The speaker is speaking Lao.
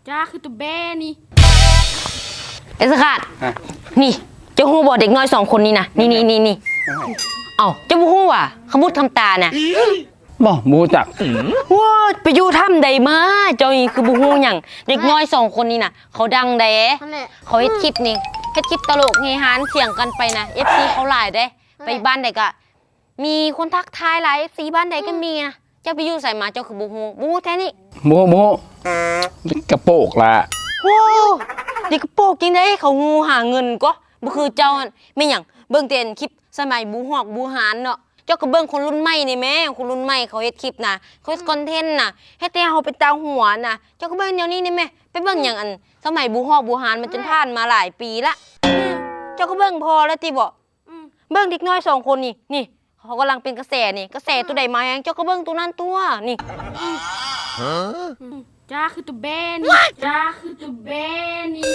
ຈ້າຄືຕົວແບ້ນີ້. ເອສຄາດ ຮະ? ນີ້ ເຈົ້າຮູ້ບໍ່ເດັກນ້ອຍສອງຄົນນີ້ນະ? ນີ້ ນີ້ ນີ້ ນີ້ ເອົ້າ ເຈົ້າບໍ່ຮູ້ຫວາ ຄຳບຸດຄຳຕານະ? ບໍ່ ບໍ່ຮູ້ຈັກ. ໂອ້ຍ ໄປຢູ່ຖ້ຳໃດມາ ເຈົ້ານີ້ຄືບໍ່ຮູ້ຫຍັງ? ເດັກນ້ອຍສອງຄົນນີ້ນະ ເຂົາດັງໃດ໋ ຫັ້ນແຫຼະ ເຂົາເຮັດຄລິບນີ້ ເຮັດຄລິບຕະຫຼົກເຮຮານຖຽງກັນໄປນະ ເອັຟຊີເຂົາຫຼາຍເດ້ ຫັ້ນແຫຼະ ໄປບ້ານໃດກະ ມີຄົນທັກທາຍຫຼາຍ ເອັຟຊີບ້ານໃດກໍມີນະ. ເຈົ້າໄປຢູ່ໃສມາ ເຈົ້າຄືບໍ່ຮູ້? ບໍ່ຮູ້ແທ້ນີ້? ບໍ່ຮູ້ ບໍ່ຮູ້. ເດັກກະໂປກລະ. ໂອ້ ເດັກກະໂປກຈັ່ງໃດ ເຂົາຮູ້ຫາເງິນກໍ ບໍ່ຄືເຈົ້າຫັ້ນ. ແມ່ນຫຍັງ ເບິ່ງແຕ່ອັນຄລິບສະໄໝບູຮອກບູຮານເນາະ. ເຈົ້າກໍເບິ່ງຄົນລຸ້ນໃໝ່ນີ້ແມ້ ຄົນລຸ້ນໃໝ່ເຂົາເຮັດຄລິບນະ ເຂົາເຮັດຄອນເທັນນະ ເຮັດໃຫ້ເຮົາເປັນຕາຫົວນະ. ເຈົ້າກໍເບິ່ງແນວນີ້ນີ້ແມ້ ໄປເບິ່ງຫຍັງອັນສະໄໝບູຮອກບູຮານ ມັນຈົນຜ່ານມາຫຼາຍປີລະ. ເຈົ້າກໍເບິ່ງພໍແລ້ວຕິບໍ? ອືມ ເບິ່ງເດັກນ້ອຍສອງຄົນນີ້ ນີ້ ເຂົາກຳລັງເປັນກະແສນີ້ ກະແສ ອືມ ໂຕໃດມາແຮງ ເຈົ້າກໍເບິ່ງໂຕນັ້ນຕົວະ ນີ້. ອືມ ຈ້າຄືຕົວແບ້ນີ້ ຈ້າຄືຕົວແບ້ນີ້.